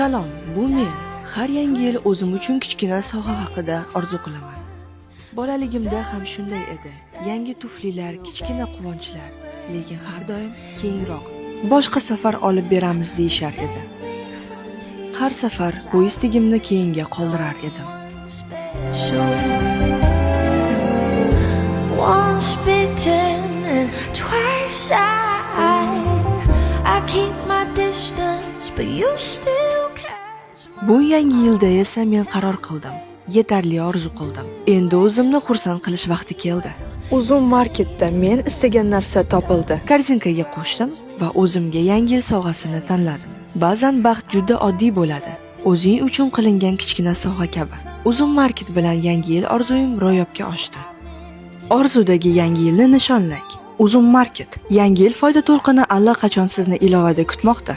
Salom, bu men. Har yangi yil o'zim uchun kichkina sovg'a haqida orzu qilaman. Bolaligimda ham shunday edi. Yangi tuflilar, kichkina quvonchlar, lekin har doim keyinroq, boshqa safar olib beramiz deyishar edi. Har safar bu istagimni keyinga qoldirar edim. Special. Once bitten and twice shy. I keep my distance, but you still catch my Bu yangi yilda esa men qaror qildim. Yetarli orzu qildim. Endi o'zimni xursand qilish vaqti keldi. Uzum Marketda men istagan narsa topildi. Korzinkaga qo'shdim va o'zimga yangi yil sovg'asini tanladim. Ba'zan baxt juda oddiy bo'ladi. O'zing uchun qilingan kichkina sovg'a kabi. Uzum Market bilan yangi yil orzuyim ro'yobga oshdi. Orzudagi yangi yilni nishonlang. Uzum Market. Yangi yil foyda to'lqini allaqachon sizni ilovada kutmoqda.